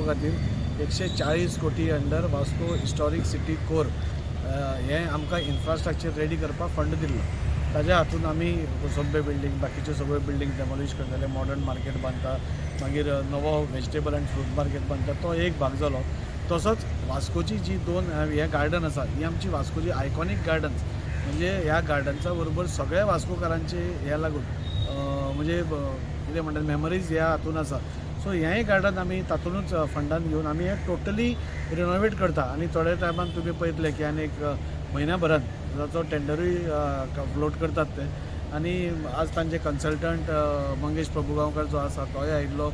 वास्को खातीर 140 कोटी under Vasco historic city core हें आमकां इन्फ्रास्ट्रक्चर रेडी करपाक फंड दिल्लो. ताज्या हातून आमी कोसंबे बिल्डींग, बाकीच्यो सगळ्यो बिल्डींग डेमोलिश करतले, मॉडर्न मार्केट बांदता, मागीर नवो वेजिटेबल आनी फ्रूट मार्केट बांदता. तो एक भाग जालो. तसोच वास्कोची जी दोन हे गार्डन आसा, ही आमची वास्कोची आयकॉनीक गार्डन्स. म्हणजे ह्या गार्डन्सा बरोबर सगळ्या वास्कोकारांचे हे लागून म्हणजे कितें म्हणटात, मेमरीज ह्या हातून आसा. सो हेंय गार्डन आमी तातूंतच फंडान घेवन आमी हें टोटली रिनोवेट करता आनी थोड्या टायमान तुमी पळयतले की आनी एक म्हयन्या भरान ताचो टेंडरूय फ्लोट करतात ते. आनी आज तांचे कन्सल्टंट मंगेश प्रभुगांवकर जो आसा, तोय आयिल्लो,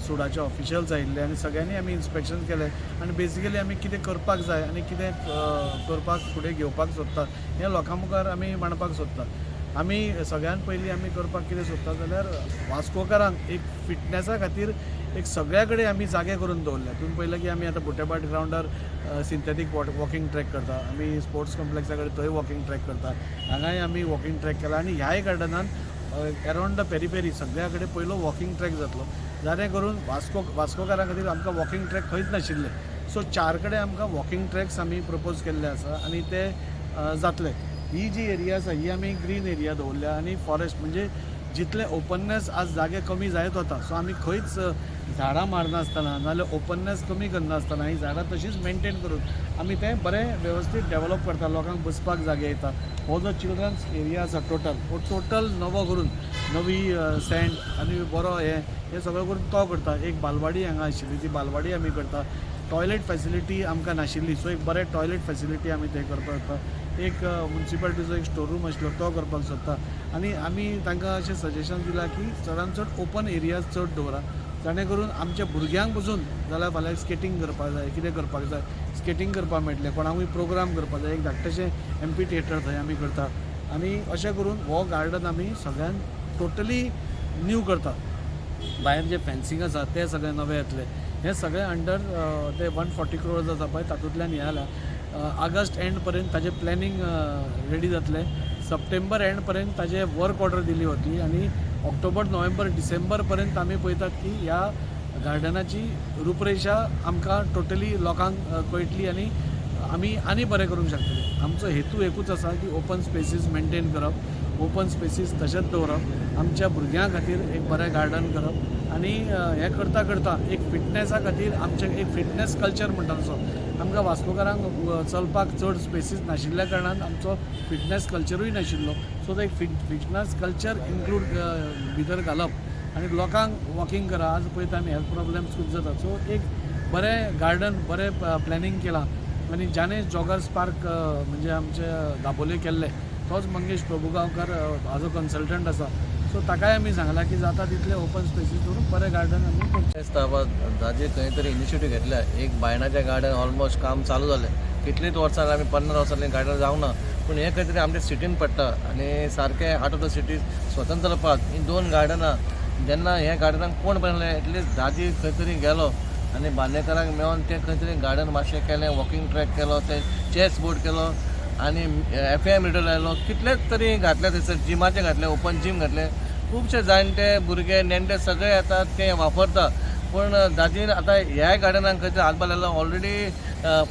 सुडाचे ऑफिशियल्स आयिल्ले आनी सगळ्यांनी आमी इन्स्पेक्शन केलें. आनी बेसिकली आमी कितें करपाक जाय आनी कितें करपाक फुडें घेवपाक सोदता, हें लोकां मुखार आमी मांडपाक सोदता. आमी सगळ्यान पयलीं आमी करपाक कितें सोदता जाल्यार, वास्कोकारांक एक फिटनेसा खातीर एक सगळ्या कडेन आमी जागे करून दवरल्या. तुमी पळयलें की आमी आतां बुट्याभाट ग्रावंडार सिंथेटीक वॉकिंग ट्रॅक करता, आमी स्पोर्ट्स कॉम्प्लेक्सा कडेन थंय वॉकिंग ट्रॅक करता, हांगाय आमी वॉकिंग ट्रॅक केला. आनी ह्याय गार्डनान अरावंड the periphery सगळ्या कडेन पयलो वॉकिंग ट्रॅक जातलो, जाणे करून वास्कोकारां खातीर आमकां वॉकिंग ट्रॅक खंयच नाशिल्ले. सो चार कडेन आमकां वॉकिंग ट्रॅक्स आमी प्रपोज केल्ले आसा आनी ते जातले. ही जी एरिया आसा, ही आमी ग्रीन एरिया दवरल्या आनी फॉरेस्ट, म्हणजे जितले ओपननेस आज जागे कमी जायत वता, सो आमी खंयच झाडां मारनासतना नाजाल्यार ओपननेस कमी करनासतना ही झाडां तशीच मेनटेन करून आमी तें बरें वेवस्थीत डेवलप करता. लोकांक बसपाक जागे येता. हो जो चिल्ड्रन्स एरिया आसा टोटल, हो टोटल नवो करून, नवी सँड आनी बरो हें हें सगळें करून तो करता. एक बालवाडी हांगा आशिल्ली, ती बालवाडी आमी करता. टॉयलेट फॅसिलिटी आमकां नाशिल्ली, सो एक बरें टॉयलेट फॅसिलिटी आमी थंय करपाक सोदता. एक मुन्सिपालिटीचो एक स्टोर रूम आशिल्लो, तो करपाक सोदता. आनी आमी तांकां अशें सजेशन दिलां की चडान चड ओपन एरियाज चड दवरा, जाणे करून आमच्या भुरग्यांक पसून जाल्यार फाल्यां स्केटींग करपाक जाय, कितें करपाक जाय, स्केटींग करपाक मेळटलें. कोणाकूय प्रोग्राम करपाक जाय, एक धाकटेशें एम्फी थिएटर थंय आमी करता. आनी अशें करून हो गार्डन आमी सगळ्यान टोटली न्यू करता. भायर जे फेन्सींग आसा, तें सगळें नवें येतलें. हें सगळें अंडर ते 140 क्रोर्स आसा पळय, तातूंतल्यान हें जालां. ऑगस्ट एंड पर्यंत ताजें प्लॅनिंग रेडी जातलें, सप्टेंबर एंड पर्यंत ताजें वर्क ऑर्डर दिली वतली आनी ऑक्टोबर, नोव्हेंबर, डिसेंबर पर्यंत आमी पळयतात की ह्या गार्डनाची रुपरेशा आमकां टोटली लोकांक कळटली आनी आमी आनी बरें करूंक शकतले. आमचो हेतू एकूच आसा की ओपन स्पेसीस मेनटेन करप, ओपन स्पेसीस तशेंच दवरप, आमच्या भुरग्यां खातीर एक बरें गार्डन करप. आनी हें करता करता एक फिटनेसा खातीर आमचें एक फिटनेस कल्चर म्हणटा तसो आमकां वास्कोकारांक चलपाक चड स्पेसीस नाशिल्ल्या कारणान आमचो फिटनेस कल्चरूय नाशिल्लो. सो तो एक फिटनेस कल्चर इन्क्लूड भितर घालप आनी लोकांक वॉकिंग करा. आज पळयता आमी, हेल्थ प्रॉब्लम्स खूब जातात. सो एक बरें गार्डन, बरें प्लॅनिंग केलां. आनी जानेश जॉगर्स पार्क म्हणजे आमचे दाबोले केल्ले, तोच मंगेश प्रभुगांवकर हाजो कन्सल्टंट आसा. सो ताकाय आमी सांगलां की जाता तितले ओपन स्पेसीस दवरून बरें गार्डन आमी करचें. दिसता बाबा, दाजी खंय तरी इनिशिएटीव घेतल्या. एक बायणाचें गार्डन ऑलमोस्ट काम चालू जालें. कितलींच वर्सां आमी, 50 वर्सांनी गार्डन जावंक ना, पूण हें खंय तरी आमच्या सिटीन पडटा आनी सारकें हार्ट ऑफ the city, स्वतंत्र पार्क, ही दोन गार्डनां. जेन्ना ह्या गार्डनाक कोण बनयलें, एटलिस्ट दाजी खंय तरी गेलो आनी बांदेकारांक मेळोन तें खंय तरी गार्डन मातशें केलें, वॉकिंग ट्रॅक केलो, ते चॅस बोर्ड केलो आनी एफ एम रेडियो लायलो. कितलेच तरी घातले थंयसर, जिमाचे घातले, ओपन जीम घातले. खुबशे जाणटे, भुरगे, नेणटे सगळे येतात, ते वापरता. पूण दाजीन आतां ह्या गार्डनाक खंय तरी हातभार लायलो. ऑलरेडी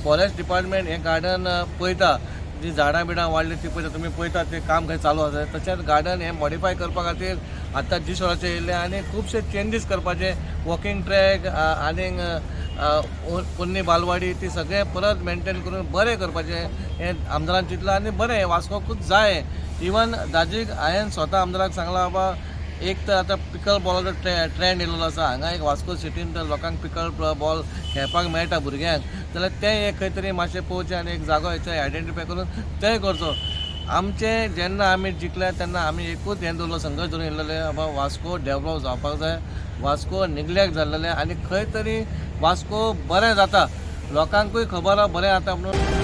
फॉरेस्ट डिपार्टमेंट हें गार्डन पळयता, जी झाडां बिडां वाडली ती पळयता. तुमी पळयतात ते काम खंय चालू आसा. तशेंच गार्डन हें मॉडिफाय करपा खातीर आतां जी सोराचे येयल्ले आनी खुबशे चेंजीस करपाचे, वॉकिंग ट्रॅक आनीक पोन्नी बालवाडी, ती सगळें परत मेनटेन करून बरें करपाचें हें आमदारान चिंतलां. आनी बरें वास्कोकूच जाय. इवन दाजीक हांवें स्वता आमदाराक सांगलां, बाबा, एक तर आतां पिकल बॉलाचो ट्रेंड येयलेलो आसा हांगा. एक वास्को सिटीन तर लोकांक पिकल बॉल खेळपाक मेळटा भुरग्यांक, जाल्यार तें एक खंय तरी मातशें पळोवचें आनी एक जागो हेचो आयडेंटिफाय करून तें करचो. आमचें जेन्ना आमी जिखले तेन्ना आमी एकूच हें दवरलो, संघर्श धरून येयलेले, बाबा, वास्को डेवलप जावपाक जाय. वास्को निग्लेक्ट जाल्लेलें आनी खंय तरी वास्को बरें जाता, लोकांकूय खबर आहा, बरें जाता म्हणून.